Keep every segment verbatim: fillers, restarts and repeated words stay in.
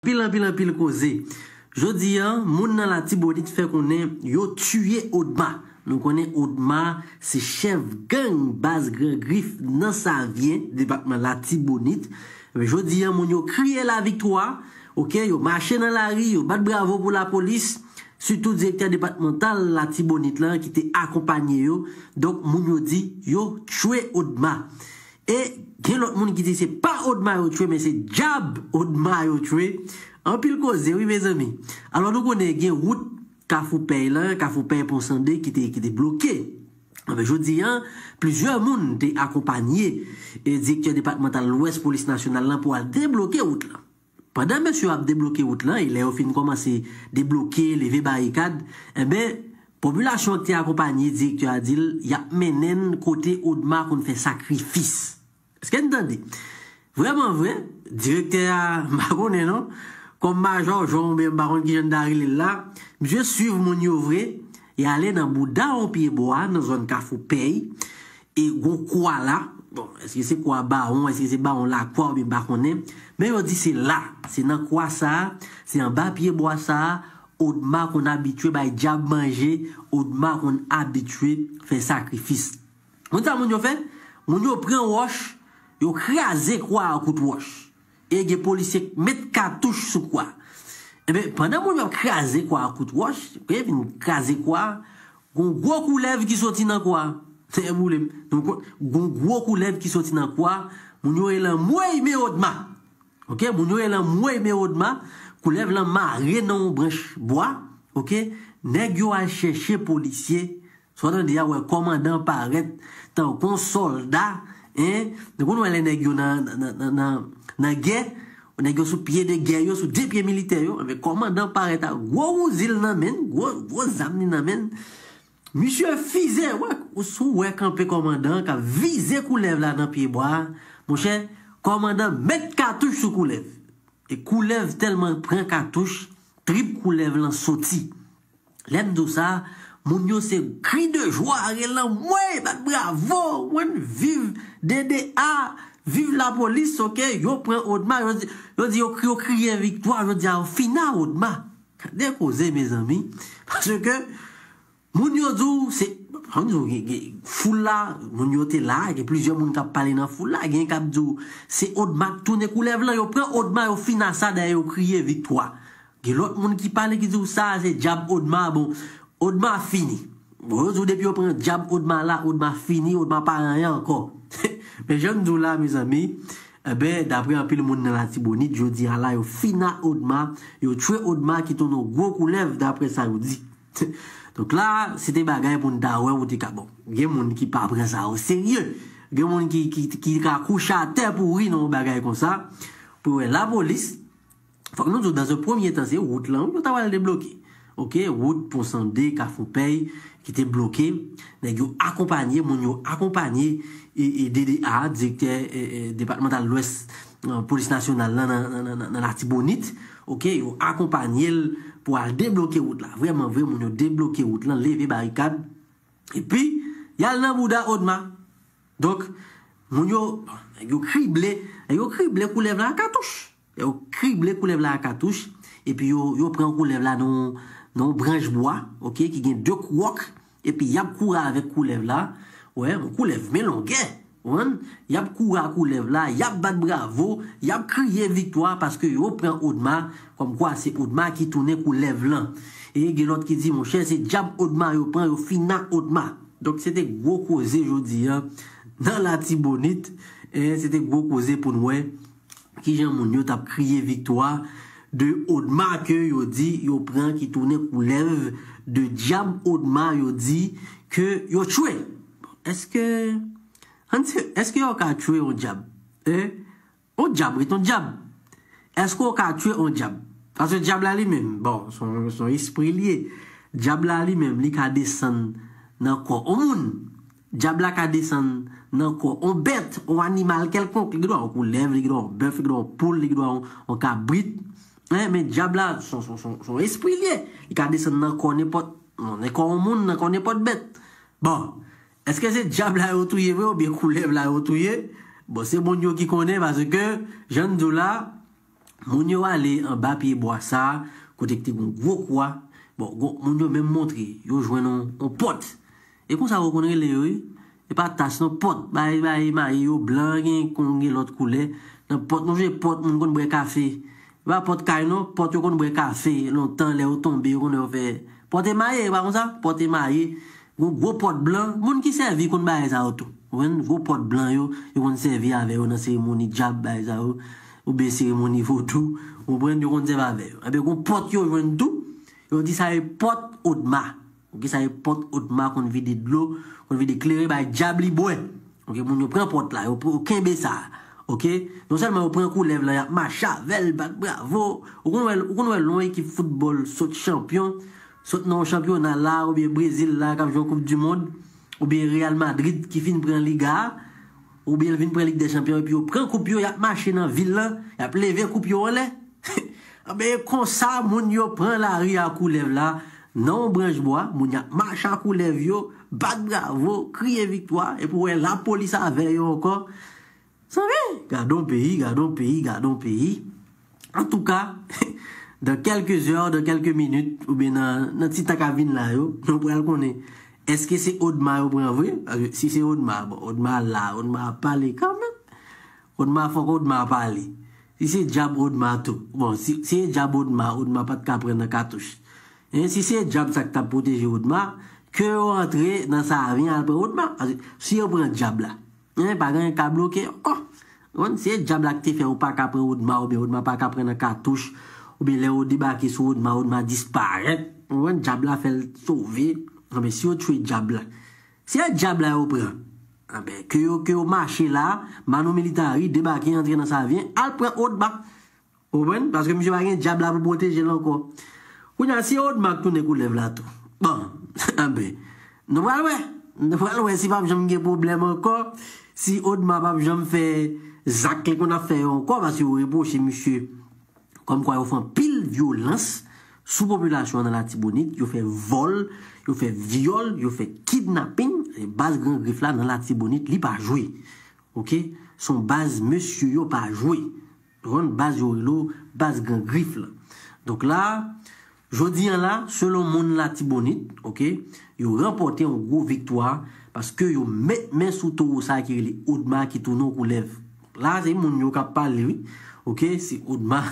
Anpil, anpil, anpil koze. Jodi a, moun nan Latibonit fè konnen yo tiye Odma. Nou konnen Odma se chèf gang baz Gran Grif nan Savyen, depatman Latibonit. Ebyen, jodi a, moun yo kriye laviktwa, oke, yo mache nan lari, yo bat bravo pou lapolis, sitou direktè depatmantal Latibonit lan ki te akonpanye yo. Donk, moun yo di yo tchwe Odma. E gen lòt moun ki di se pa Odma yo tchwe, men se dyab Odma yo tchwe. Anpil koze, wi, mezanmi. Alò, nou konnen gen wout Kafou Pèy lan, Kafou Pèy Pon Sande ki te, ki te bloke. Anben, jodi a, plizyè moun te akonpanye e direktè depatmantal Lwès Polis Nasyonal lan pou al debloke wout lan. Pandan mesye yo ap debloke wout lan, e lè yo fin kòmanse debloke, leve barikad, enben, popilasyon an ki te akonpanye direktè a di l y ap mennen n kote Odma konn fè sakrifis. Èske n tande? Vrèman vre, direktè a, m pa konnen non, kòm majò Jon oubyen m pa konn kijan n ta rele l la, misye swiv moun yo vre, e ale nan bouda yon pye bwa nan zòn Kafou Pèy, e gon kwa la. Bon, èske se kwa bawon, èske se bawon lakwa oubyen m pa konnen. Men yo di se la, se nan kwa sa a, se anba pye bwa sa a, Odma konn abitye bay dyab manje, Odma konn abitye fè sakrifis. Moun sa moun yo fè? Moun yo pran wòch, yo kraze kwa a kout wòch. E gen polisye k met katouch sou kwa. Ebyen, pandan moun yo ap kraze kwa a kout wòch, yo vin kraze kwa a, gon gwo koulèv ki soti nan kwa a. Tè boule m. Donk, gon gwo koulèv ki soti nan kwa a, moun yo rele anmwey men Odma. Oke, moun yo rele anmwey men Odma, koulèv lan mare nan yon branch bwa, oke, nèg yo al chèche polisye, sa w tande a, wè kòmandan parèt tankou yon sòlda, en, nou konn wè lè nèg yo nan, nan, nan, nan, nan gè, nèg yo sou pye de gè yo, sou de pye militè yo, men kòmandan parèt ak gwo wouzi l nan men l, gwo, gwo zam li nan men l. Misye fize, wè, si w wè kanpe kòmandan an k ap vize koulèv la nan pye bwa a, monchè, kòmandan met katouch sou koulèv. E koulèv tèlman pran katouch, trip koulèv lan soti. Lè m di w sa, moun yo se kri de jwa, rele anmwey, bat bravo, w konprann, viv D D A, viv lapolis, oke, yo pran Odma, yo di, yo di yo, yo kriye viktwa, yo di a yo fina Odma. Gade koze, mezanmi. Paske moun yo di w, se, fò m di w, gen, gen, foul la, moun yo te la, gen plizyè moun k ap pale nan foul la, gen k ap di w, se Odma k tounen koulèv lan, yo pran Odma, yo fina sa, dayè yo kriye viktwa. Gen lòt moun ki pale, ki di w sa, se dyab Odma, bon, Odma fini. Bon, yo di w depi yo pran dyab Odma la, Odma fini, Odma pa anyen ankò. Men jan m di w la, mezanmi, enben, daprè anpil moun nan Latibonit, jodi a la, yo fina Odma, yo tchwe Odma ki tounen yon gwo koulèv, daprè sa yo di. Donk la, se te bagay pou n ta wè ou te ka bon. Gen moun ki pa pran sa o serye. Gen moun ki, ki, ki ka kouche atè pou ri nan yon bagay konsa. Pou wè lapolis, fòk nou di w, dans un premier temps, se wout lan, wi, yo ta pral debloke. Oke, wout Pon Sande, Kafou Pèy, ki te bloke. Nèg yo akonpanye, moun yo akonpanye, e, e D D A, direktè, e, e, depatmantal Lwès, e, Polis Nasyonal lan nan, nan, nan, nan Latibonit. Oke, yo akonpanye l pou al debloke wout la. Vrèman vre, moun yo debloke wout lan, leve barikad. Epi, y al nan bouda Odma. Donk, moun yo, bon, nèg yo krible, nèg yo krible koulèv la a katouch. Yo krible koulèv la a katouch, epi yo, yo pran koulèv la nan, nan yon branch bwa, oke, ki gen de kwòk, epi y ap kouri avèk koulèv la. Wè, yon koulèv men longè, w konprann? Y ap kouri ak koulèv la, y ap bat bravo, y ap kriye viktwa paske yo pran Odma, kòmkwa se Odma ki tounen koulèv lan. E gen lòt ki di, monchè, se dyab Odma yo pran, yo fina Odma. Donk, se te gwo koze jodi a nan Latibonit. E se te gwo koze pou n wè kijan moun yo t ap kriye viktwa de Odma ke yo di yo pran, ki tounen koulèv, de dyab Odma yo di ke yo tchwe. Èske, ann di, èske yo ka tchwe yon dyab? E yon dyab ret yon dyab. Èske w ka tchwe yon dyab? Paske dyab la li menm, bon, se yon, se yon espri li ye. Dyab la li menm, li ka desann nan kò yon moun. Dyab la ka desann nan kò yon bèt, yon animal kèlkonk. Li gen dwa yon koulèv, li gen dwa yon bèf, li gen dwa yon poul, li gen dwa yon, yon kabrit. Hein, men dyab la, se yon, se yon, se yon, se yon espri li ye. Li ka desann nan kò nenpòt, nan kò yon moun, nan kò nenpòt bèt. Bon, èske se dyab la yo touye vre oubyen koulèv la yo touye? Bon, se moun yo ki konnen, paske, jan n di w la, Moun yo ale anba pye bwa sa a, kote ki te gen yon gwo kwa. Bon, gwo, moun yo menm montre, yo jwenn yon, yon pòt. E konsa yo konn rele yo, wi. E pa tas non, pòt. Bay, bay, maye yo blan, gen, konn gen lòt koulè. Nan pòt, nou jwe pòt, moun konn bwè kafe. E pa pòt kay non, pòt yo konn bwè kafe. Lontan, lè yo tonbe, yo konn wè yo fè pòt emaye, e pa konsa? Pòt emaye. Gwo, gwo pòt blan, moun ki sèvi konn bagay sa yo tou. Ou konprann? Gwo pòt blan yo, yo konn sèvi avè yo nan seremoni djab, bagay sa yo. Oubyen seremoni vodou, ou konprann, yo konn sèvi avè yo. Ebyen, gon pòt yo jwenn tou, yo di sa e pòt Odma. Ok, sa e pòt Odma konn vide dlo, konn vide kleren bay djab li bwè. Ok, moun yo pran pòt la, yo, yo kenbe sa. Ok, non sèlman yo pran koulèv la, y ap mache avè l, bat bravo. Ou konn wè, ou konn wè lè yon ekip foutbòl sot chanpyon, sot nan yon chanpyona la, oubyen Brezil la, k ap jwe yon koup di mond, oubyen Real Madrid ki fin pran Liga a, oubyen l vin pran Lig dè Chanpyon, epi yo pran koup yo, y ap mache nan vil lan, y ap leve koup yo anlè. Anben, e konsa moun yo pran lari a koulèv la, nan yon branch bwa, moun y ap mache a koulèv yo, bat bravo, kriye viktwa, epi w wè lapolis avè yo ankò. Sanble, gadon peyi, gadon peyi, gadon peyi. Antouka, dans quelques heures, dans quelques minutes, oubyen nan, nan ti tan k ap vin la yo, nou pral konnen èske se Odma yo pran vre? Paske si se Odma, bon, Odma la, Odma ap pale kanmenm. Odma, fòk Odma pale. Si se djab Odma tou. Bon, si, si se djab Odma, Odma pa t ka pran nan katouch. E si se djab sa k t ap pwoteje Odma, ke yo antre nan Savyen al pran Odma. Paske si yo pran djab la, en, pa gen anyen k ka bloke ankò. Ou konprann? Se djab la ki te fè yo pa ka pran Odma, oubyen Odma pa ka pran nan katouch, oubyen lè yo debake sou Odma, Odma disparèt. Ou konprann? Djab la fè l sove. Anben, si yo tchwe djab la, si se djab la yo pran, anben, ke yo, ke yo mache la, Mano Militari debake, antre nan Savyen, al pran Odma. Ou konprann? Paske misye pa gen djab la pou pwoteje l ankò. Kounye a, si Odma k tounen koulèv la tou. Bon, anben, nou pral wè. Nou pral wè si p ap janm gen pwoblèm ankò. Si Odma p ap janm fè zak li konn ap fè yo ankò, paske yo repwoche misye kòmkwa yo fè anpil vyolans sou popilasyon an nan Latibonit, yo fè vòl, yo fè vyòl, yo fè kidnaping. E baz Gran Grif la nan Latibonit, li pa jwe. Ok? Se yon baz mesye yo pa jwe. Ou konprann? Baz yo rele w baz Gran Grif la. Donk la, jodi a la, selon moun Latibonit, ok, yo ranpòte yon gwo viktwa paske yo met men sou towo sa ki rele Odma ki tounen yon koulèv. La, se moun yo k ap pale, wi. Ok, se Odma.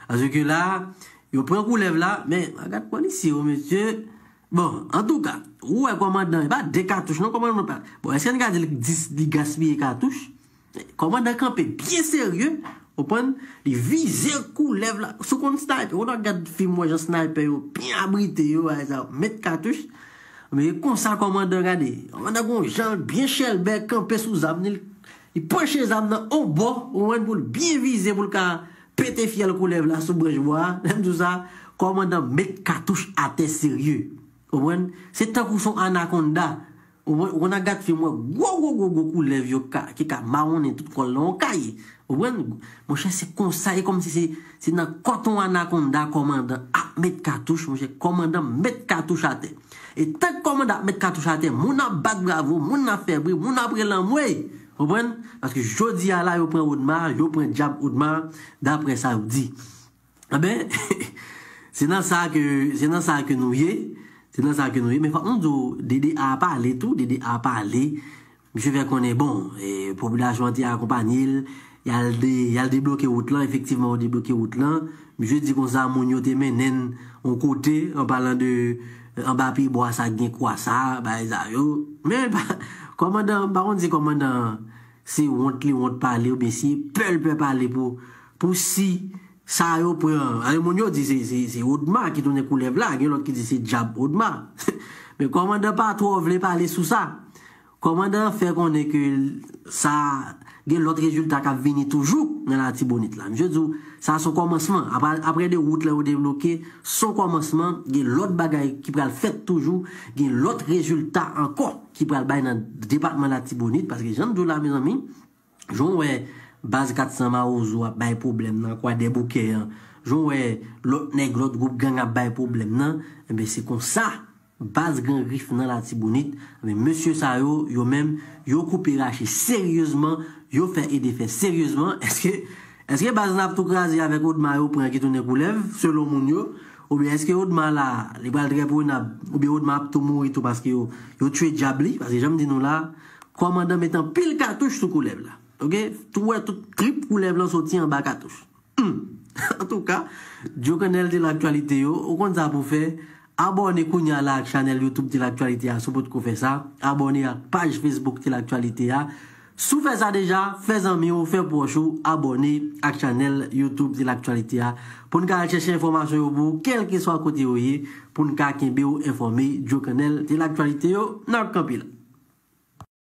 Paske la, yo pran koulèv la, men, gad polisye yo, mesye. Bon, antouka, ou wè kòmandan, e pa de katouch non, kòmandan pa. Bon, èske n ka di li dis, li gaspiye katouch? Kòmandan kanpe byen serye, ou konprann? Li vize koulèv la. Si w konn sniper, ou ta gad fim, wè jan sniper yo byen abrite yo, bagay sa yo, met katouch. Men e konsa kòmandan gade. Kòmandan gon jan l byen chèlbè, kanpe sou zam li. Li panche zam nan on bò, ou konprann, pou l byen vize, pou l ka pete fyèl koulèv la sou branch bwa a. Lè m di w sa, kòmandan met katouch atè serye. Ou konprann? Se tankou se yon anakonda. Ou konprann? Ou konn ap gad fim, wè gwo, gwo, gwo, gwo koulèv yo ka, ki ka mawonnen tout kò l nan yon kay. Ou konprann? Monchè, se konsa, e kòmsi se, se nan kòt yon anakonda kòmandan ap met katouch, monchè, kòmandan met katouch atè. E tank kòmandan ap met katouch atè, moun ap bat bravo, moun ap fè bri, moun ap rele anmwey. Ou konprann? Paske jodi a la, yo pran Odma, yo pran djab Odma, daprè sa yo di. Anben, se nan sa ke, se nan sa ke nou ye, se nan sa ke nou ye. Men fòk nou di w, D D A pale tou, D D A pale. Misye fè konnen, bon, e, popilasyon an te akonpanye l, y al de, y al debloke wout lan, efektivman, yo debloke wout lan. Misye di konsa, moun yo te mennen n yon kote, an palan de, e, anba pye bwa sa k gen kwa sa, bagay sa yo. Men, kòmandan, m pa konn si kòmandan an, se wont li wont pale, oubyen si pè l pè pale pou, pou si sa yo pran. Alè, moun yo di se, se, se Odma ki tounen koulèv la, gen lòt ki di se djab Odma. Men kòmandan pa twò vle pale sou sa. Kòmandan an fè konnen ke sa gen lòt rezilta k ap vini toujou nan Latibonit la. Misye di w, sa se yon kòmansman. Apre, apre de wout lan yo debloke, se yon kòmansman, gen lòt bagay ki pral fèt toujou, gen lòt rezilta ankò ki pral bay nan depatman Latibonit, paske jan m di w la, mezanmi, jan w wè baz kat san Mawozo ap bay pwoblèm nan Kwadèboukè an, jan w wè lòt nèg, lòt gwoup gang ap bay pwoblèm nan, enben, se konsa baz Gran Grif nan Latibonit, enben, mesye sa yo, yo menm, yo koupe rache seryezman, yo fè e defè seryezman. Èske, Èske baz n ap tou kraze avèk Odma yo pran ki tounen koulèv, selon moun yo? Oubyen èske Odma la, li pral trè prenab, oubyen Odma ap tou mouri tou paske yo, yo tchwe dyab li? Paske jan m di nou la, kòmandan met anpil katouch sou koulèv la. Oke? Tou wè tout trip koulèv lan soti anba katouch. Hmm. Antouka, Djokannèl te laktyalite yo, ou konn sa pou fè. Abòne kounye a la ak chanèl YouTube Ti Laktyalite a si w potko fè sa. Abòne ak paj Facebook Ti Laktyalite a. Si w fè sa deja, fè zanmi w, fè pwòch ou abòne ak chanèl YouTube Ti Laktyalite a pou n ka al chèche enfòmasyon yo pou ou, kèlkeswa kote yo ye, pou n ka kenbe w enfòme. Djokannèl Ti Laktyalite yo, n ap kanpe la.